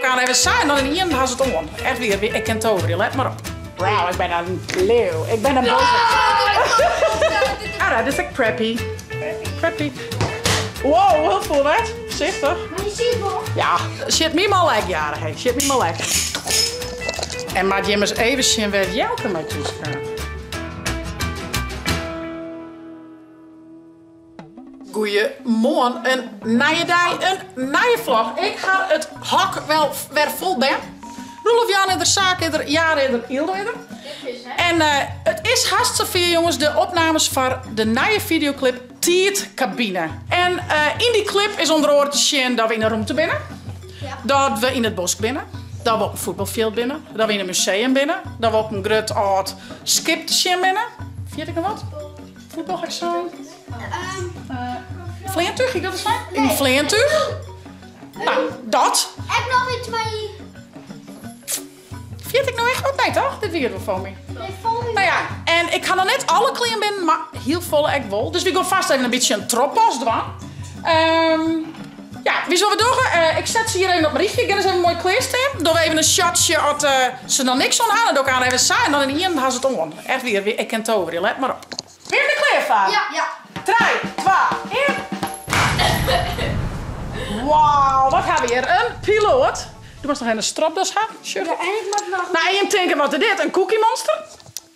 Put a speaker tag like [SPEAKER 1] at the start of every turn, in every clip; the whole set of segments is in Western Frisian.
[SPEAKER 1] aan even sa en dan yn ien ha se it oan. Echt wier, ik kin toverje, let mar op. Wauw, ik ben in leeuw. Ik ben in boze. Ah, dat is ek preppy. Preppy. Wow, heel foel net. Voorzichtig.
[SPEAKER 2] Maar je ziet wel.
[SPEAKER 1] Ja, sjit my mar lek, Jara. Hey, sjit my mar lek. En moat jim ris even sjen wêr't Jelke mei thús kaam. Goeiemoarn, in nije dei, in nije vlog. Ik ha it hok wel wer fol bern. Roelof Jan is der, Saak is der, Jara is der, Yldo is der. En it is hast safier jonges, de opnames foar de nije videoclip Tiidkabine. En yn dy clip is ûnder oare te sjen dat we yn 'e rûmte binne, dat we yn it bosk binne, dat we op in fuotbalfjild binne, dat we yn in museum binne, dat we op in grut âld skip te sjen binne. Ferjit ik noch wat? Fuotbal ha ik sein. Fleantúch, hie ik dat al sein? In fleantúch. Nou, dat.
[SPEAKER 2] Ek noch iets mei.
[SPEAKER 1] Ferjit ik no echt wat? Nee toch? Dit wie it wol foar my.
[SPEAKER 2] Nee, foar my.
[SPEAKER 1] Nou ja, en ik ha noch net alle klean binnen, mar hiel folle ek wol. Dus wy gean fêst even in bytsje in trochpas dwaan. Ja, wy sille wat dogge. Ik set se hjir even op in rychje. Ik gean ris even moai klearstean. Dogge we even in shotsje as se noch niks oan ha. Dan doch ik aan even sa en dan yn ien ha se it oan. Echt wier, ik kin toverje, let mar op. Binne der klear foar?
[SPEAKER 2] Ja. Ja.
[SPEAKER 1] Trije, twa, ien. Wauw, wat ha we hjir? In piloat. Do moatst noch even in stropdas ha, sjoch ik.
[SPEAKER 2] Ja, en ik moat noch.
[SPEAKER 1] Nou, en jim tinke, wat is dit? In cookie monster?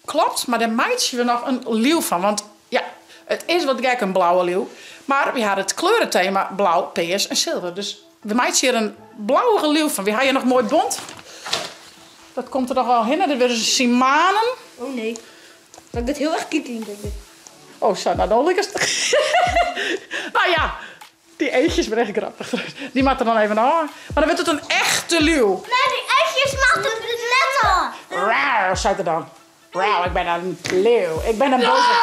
[SPEAKER 1] Klopt, mar dêr meitsje we noch in liuw fan. Want ja, it is wat gek, in blauwe liuw. Mar wy ha it kleurenthema blau, pears en silver. Dus we meitsje hjir in blauwige liuw fan. Wy ha hjir noch moai bont. Dat komt der noch wel hinne. Dit wurde syn manen.
[SPEAKER 2] Oh nee. Dat giet hiel erch kieteljen, denk ik.
[SPEAKER 1] Oh, sa, nou dan likest. Nou ja, dy eachjes binne echt grappich. Dy moatte der dan even ôf. Mar dan wurdt it in echte liuw.
[SPEAKER 2] Nee, dy eachjes moatte der net ôf.
[SPEAKER 1] Raar, seit er dan. Raar, ik ben in leeuw. Ik ben in boze.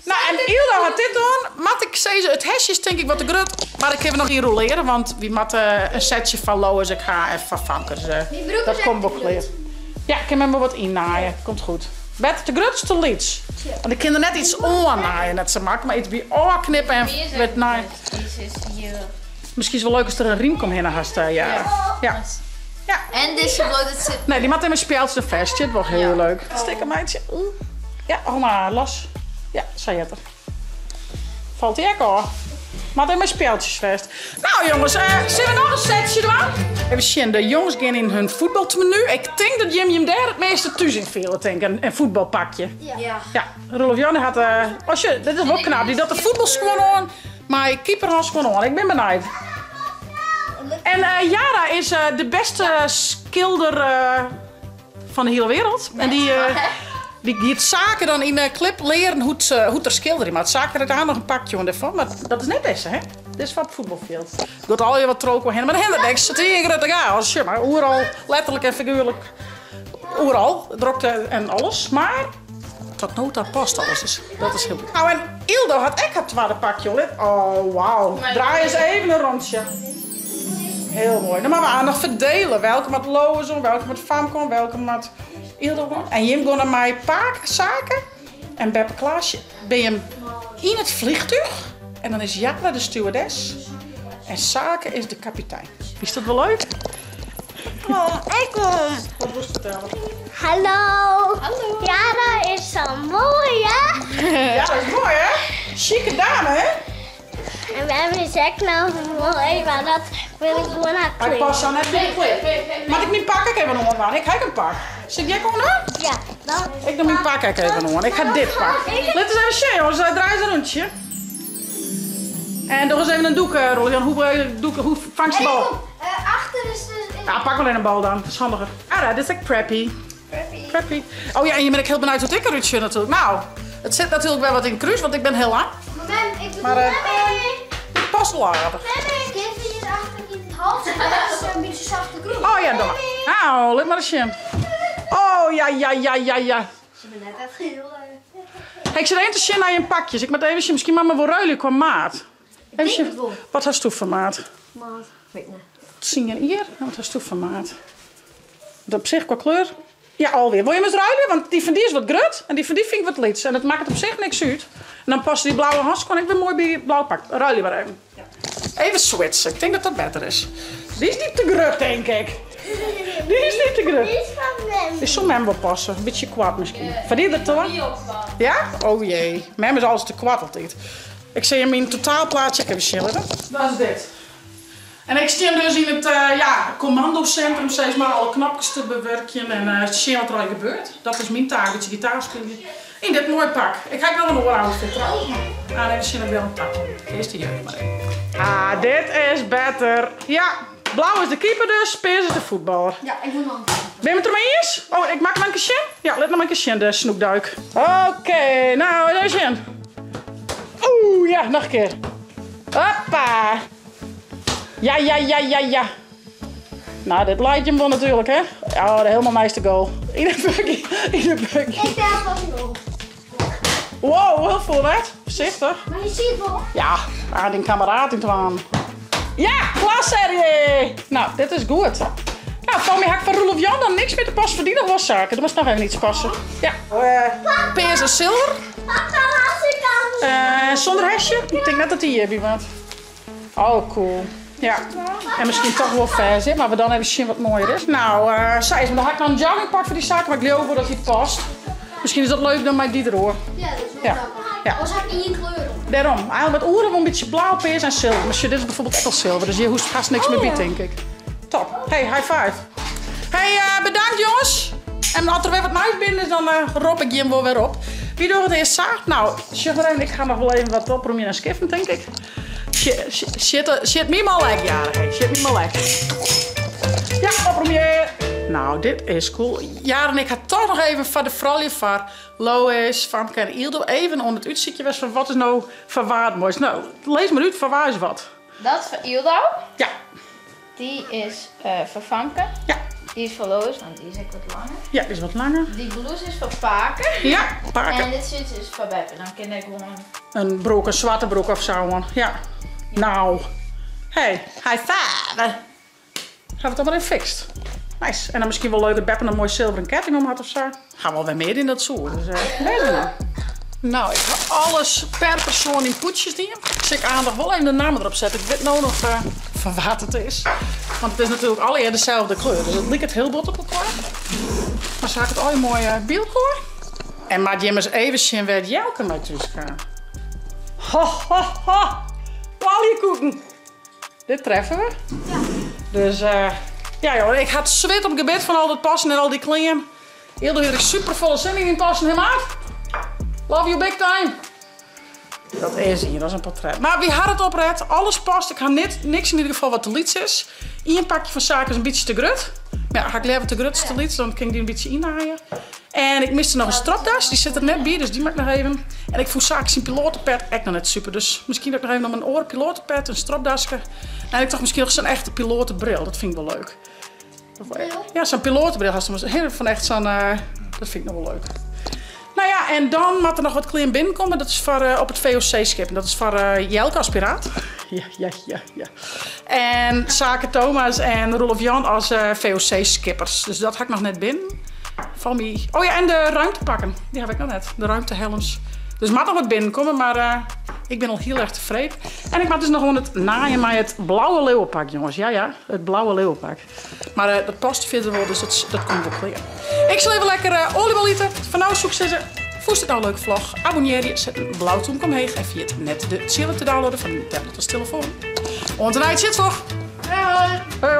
[SPEAKER 1] Nou, en Yldo hat dit oan. Moat ik sizze, it hesje is tink ik wat te grut. Mar ik kin we noch yn rolearje, want wy moatte in setsje foar Lois ek ha en foar Famke. Dus dat komt wol klear. Ja, kin men wol wat ynnaaie. Komt goed. Better te grut as te lyts. Want ik kin der net iets oan naaie, net sa maklik, mar iets by ôfknippe en wurdt naaid. Miskien is it wol leuk as der in rymke omhinne hast, ja. Ja. Ja.
[SPEAKER 3] En dizze bliuwt it sitten.
[SPEAKER 1] Nee, dy moat even spjeldsje fêst. Sjit wol hiel leuk. Stikken meitsje. Ja, hâld mar los. Ja, sa heart er. Falt dy ek ôf? Moat even mei spjeldsjes fêst. Nou jonges, sille we noch in setsje dwaan? Even sjen, de jonges gean yn hun fuotbaltenu. Ik tink dat jim jim dêr it measte thús yn fiele, tink ik. In fuotbalpakje.
[SPEAKER 3] Ja.
[SPEAKER 1] Ja, Roelof Jan hat, oh sjoch, dit is wol knap. Dy docht de fuotbalskuon oan mei keeperhânskuon oan. Ik bin benijd. En Yara is de bêste skilder fan de hiele wereld. En dy, dy giet Sake dan yn de clip learen hoe't, hoe't er skilderje moat. Sake krijt aanst noch in pakje oan dêrfan, mar dat is net dizze, hè? Dit is foar it fuotbalfjild. Giet allegear wat troch hinne, mar de hinder niks. It is ien grutte chaos. Sjoch mar, oeral, letterlik en figuerlik, oeral, drokte en alles. Mar tot no ta past alles, dus dat is hiel goed. Nou, en Yldo hat ek har twadde pakje al. Oh, wauw. Draai eens even in rûntsje. Hiel moai. Dan moatte we noch ferdele. Welke moat Lois oan, welke moat Famke oan, welke moat Yldo oan. En jim geane mei pake Sake en beppe Klaasje by jim yn it vliegtuig. En dan is Jara de stewardess en Sake is de kapitein. Is dat wol leuk?
[SPEAKER 2] Kom, ik kom.
[SPEAKER 1] Wat wolst fertelle?
[SPEAKER 2] Hallo.
[SPEAKER 3] Hallo.
[SPEAKER 2] Jara is zo moai, hè?
[SPEAKER 1] Ja, dat is moai, hè? Sjike dame, hè?
[SPEAKER 2] En mem is ek noch moai, mar dat wil ik gewoan har
[SPEAKER 1] Hy
[SPEAKER 2] klean.
[SPEAKER 1] past sa net by de clip. Moat ik myn pak ek even oandwaan? Ik ha ek in pak. Sil ik dy ek oandwaan?
[SPEAKER 2] Ja, dan.
[SPEAKER 1] Ik doch myn pak ek even oan. Ik ha dit pak. Lit ris even sjen, jonges. Draai ris in rûntsje. En doch ris even in dûk, Roelof Jan. Hoe, dûk, hoe fangst de bal?
[SPEAKER 2] Achter is dus.
[SPEAKER 1] Ja, pak mar even in bal dan. Dat is handiger. Ah, dit is ek preppy.
[SPEAKER 2] Preppy.
[SPEAKER 1] Preppy. Oh ja, en je binne ek hiel benijd hoe't ik derút sjoch natuerlik. Nou, it sit natuerlik wer wat yn it krús, want ik bin hiel lang.
[SPEAKER 2] Mem, ik bedoel
[SPEAKER 1] Maar,
[SPEAKER 2] memmie.
[SPEAKER 1] Dit past wol aardich.
[SPEAKER 2] Memmie, dit hier achter in het hals is een beetje zachte groen.
[SPEAKER 1] Oh ja, doe mar. Nou, lit mar ris sjen. Oh ja, ja, ja, ja, ja.
[SPEAKER 2] Ze zijn net echt hiel leuk.
[SPEAKER 1] Hey, ik sit even te sjen nei jim pakjes. Ik moat even sjen, miskien moat ik wol ruilje kwa maat. Even
[SPEAKER 2] denk
[SPEAKER 1] sjen.
[SPEAKER 2] it wol.
[SPEAKER 1] Wat hasto foar maat?
[SPEAKER 2] Maat, weet net.
[SPEAKER 1] Tsien jier. Wat hasto foar maat? Want op sich kwa kleur. Ja, alweer. Wol je 'm ris ruilje? Want dy fan dy is wat grut en dy fan dy fyn ik wat lyts. En dat makket op sich niks út. En dan passe dy blauwe hanskoen ek wer moai by it blau pak. Ruilje mar even. Even switche. Ik tink dat dat better is. Die is niet te grut, denk ik. Die is niet te grut.
[SPEAKER 2] Die is van mem.
[SPEAKER 1] Die zou mem wel passen. Een beetje kwart misschien. Van die er toch? Ja? Oh jee. Mem is alles te kwart altijd. Ik zie hem in het totaalplaatje. Ik even chillen. Dat is dit. En ik sta dus in het ja, commandocentrum, zeg maar, alle knopjes te bewerken en zien wat er al gebeurt. Dat is mijn taak, een beetje gitaar spelen. In dit mooie pak. Ik ga wel een ooroutfit trouwens. Ah, even zien of ik wel een pak. Eerst de jurk maar even. Ah, dit is beter. Ja, blauw is de keeper dus, peers is de voetballer.
[SPEAKER 3] Ja, ik moet nog een
[SPEAKER 1] Ben je het ermee eens? Oh, ik maak hem een keer. Ja, let nog een keer de snoekduik. Oké, nou, daar is in. Oeh, ja, nog een keer. Hoppa. Ja, ja, ja, ja, ja. Nou, dit lijkt je hem wel natuurlijk, hè? Oh, de helemaal meeste goal. In de buggy. In de buggy.
[SPEAKER 2] Ik ben van nul.
[SPEAKER 1] Wow, heel veel, hè? Voorzichtig.
[SPEAKER 2] Maar je ziet wel.
[SPEAKER 1] Ja, ah, die kameraad in het waan. Ja, klasse! Nou, dit is goed. Nou, van mij hak van Roelof Jan dan niks meer te passen voor die nog wel zaken. Er moest nog even iets passen. Ja. Peers en zilver.
[SPEAKER 2] Papa, als ik kan.
[SPEAKER 1] Zonder hesje. Ik denk net dat die hier bij wat. Oh, cool. Ja. En misschien toch wel vers, hè? Maar we dan even zien wat mooier is. Nou, zij is, maar dan had ik nog een joggingpak voor die zaken, maar ik geloof wel dat die past. Misschien is dat leuk dan mij die er hoor.
[SPEAKER 3] Ja, dat is wel
[SPEAKER 1] Ja.
[SPEAKER 3] grappig.
[SPEAKER 1] Ja.
[SPEAKER 3] Als heb je één kleur op.
[SPEAKER 1] Daarom, eigenlijk met oren wel een beetje blauw, peers en zilver. Maar dit is bijvoorbeeld echt al zilver, dus je hoest haast niks meer bij, denk ik. Top. Hey, high five. Hey, bedankt jongens. En als er weer wat nieuws binnen is, dan rob ik je hem wel weer op. Wie doet het eerst zaak? Nou, Sugar, ik ga nog wel even wat oproemen en skiffen, denk ik. Shit, shit, shit me maar lek, ja. Hey, shit me maar lek. Ja, oproemen. Nou, dit is cool. Ja, en ik ga toch nog even van de fralje van Lois, Famke en Ildo even onder het uitzichtje was van wat is nou van waar het mooist. Nou, lees maar uit van waar is wat.
[SPEAKER 4] Dat is van Ildo.
[SPEAKER 1] Ja.
[SPEAKER 4] Die is van Famke.
[SPEAKER 1] Ja.
[SPEAKER 4] Die is van Lois, want die is ook wat langer.
[SPEAKER 1] Ja, die is wat langer.
[SPEAKER 4] Die blouse is van Paken.
[SPEAKER 1] Ja, Paken.
[SPEAKER 4] En dit shirtje is van Beppe. Dan ken ik gewoon
[SPEAKER 1] een broek, een zwarte broek of zo. Man. Ja. Nou. Hey, high five. Gaan we het allemaal even fixed. Nice. En dan misschien wel leuk dat Beppe een mooi zilveren ketting om had of zo. Gaan we alweer meer in dat soort. Dus lees maar. Nou, ik ga alles per persoon in poetjes doen. Dus ik aandacht wel even de namen erop zetten. Ik weet nou nog van wat het is. Want het is natuurlijk alle dezelfde kleur. Dus het lijkt het heel bot op elkaar. Maar zag ik het al een mooie beeldkoor. En maar Jim eens even zien waar Jelke mee thuis gaat. Ho, ho, ho. Paljekoeken. Dit treffen we.
[SPEAKER 3] Ja.
[SPEAKER 1] Dus ja joh, ik had zweet op het gebit van al dat passen en al die klingen. Heel erg super volle zin in passen, hè maat? Love you big time. Dat is hier, dat is een portret. Maar wie had het opret, alles past. Ik ga niks in ieder geval wat te liets is. Eén pakje van zaken is een beetje te grut. Maar ja, ga ik liever te grut te liets, dan kan ik die een beetje innaaien. En ik miste nog een stropdas, die zit er net bij, dus die maak ik nog even. En ik voel zaken zijn pilotenpet echt nog net super. Dus misschien dat ik nog even nog mijn oren pilotenpet, een stropdasje. En ik toch misschien nog zo'n echte pilotenbril, dat vind ik wel leuk. Ja, zo'n pilotenbril had ze maar van echt zo'n, dat vind ik nog wel leuk. Nou ja, en dan moet er nog wat kleren binnenkomen. Dat is voor op het VOC-schip. En dat is voor Jelke als piraat. Ja, ja, ja, ja. En Sake Thomas en Roelof Jan als VOC-skippers. Dus dat had ik nog net binnen. Van mij. Oh ja, en de ruimtepakken. Die heb ik nog net. De ruimtehelms. Dus mag nog wat binnenkomen, maar ik ben al heel erg tevreden. En ik mag dus nog gewoon het naaien met het blauwe leeuwenpak, jongens. Ja, ja, het blauwe leeuwenpak. Maar dat past verder wel, dus dat komt wel clear. Ik zal even lekker oliebol eten. Van nou zoek ze. Voest het nou een leuke vlog? Abonneer je, zet een blauw toem omheen en via het net de chillen te downloaden van de tablet als telefoon. Want een zit vlog.
[SPEAKER 4] Hoi.
[SPEAKER 1] Hoi.